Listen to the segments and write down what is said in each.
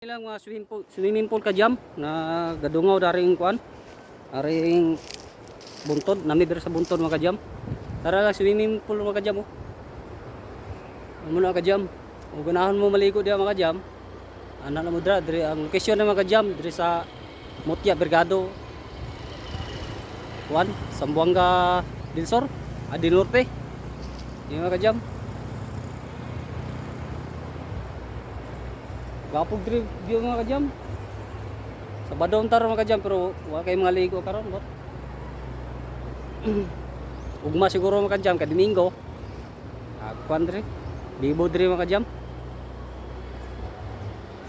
Ilang mga swimming pool ka-jam na gadungaw daring kuan. Aring buntod, nami diri sa buntod, mga ka-jam. Tara lang, swimming pool, mga ka-jam, oh. Amo na, ka-jam. O ganahan mo maligo diha, mga ka-jam. Ana na mo dira diri ang location na, mga ka-jam, diri sa Mutya, Bergado. Kuan, Zamboanga del Sur, ah, del Norte. Yung mga ka-jam. Gapog diri view, mga ka-jam. Sabado unta ron, mga ka-jam, pero wa kay mga ligo karon bot. Ugma siguro, mga ka-jam, kay Domingo. Ah, kuan diri. Bibo diri, mga ka-jam.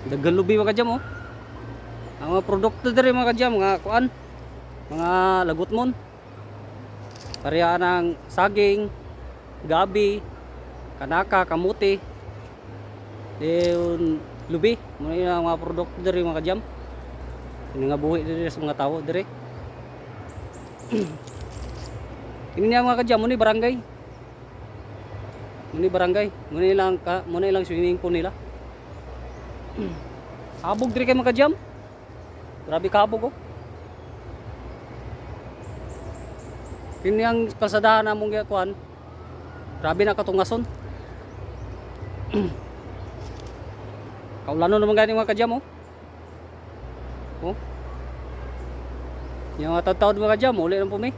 Daghan lubi, mga ka-jam, oh. Ang mga produkto diri, mga ka-jam, mga kuan, mga lagutmon. Pareha ng saging, gabi, kanaka, kamuti. Then lubi, muna yun ang mga produkto diri, mga ka-jam. Ini nga buhi diri sa mga tao diri. Ini niya, mga ka-jam, muna barangay. Muna barangay, muna ilang swimming pool nila. Habog diri kay, mga ka-jam. Grabe kabog, oh. Ini ang kalsadahan namong gikuan. Grabe na katungason. Kaulano naman gani, mga ka-jam, oh. Oh. Yung mga taon, mga ka-jam, uli lang po mi.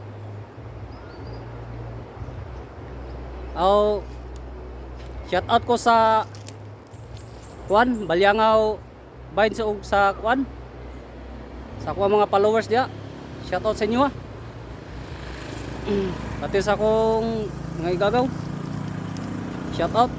Aw, shout out ko sa kuan, Balyangaw Bain sa ug sa kuan. Sa kuan mga followers diya. Shout out sa inyo, ha. Pati sa akong mga igagaw. Shout out.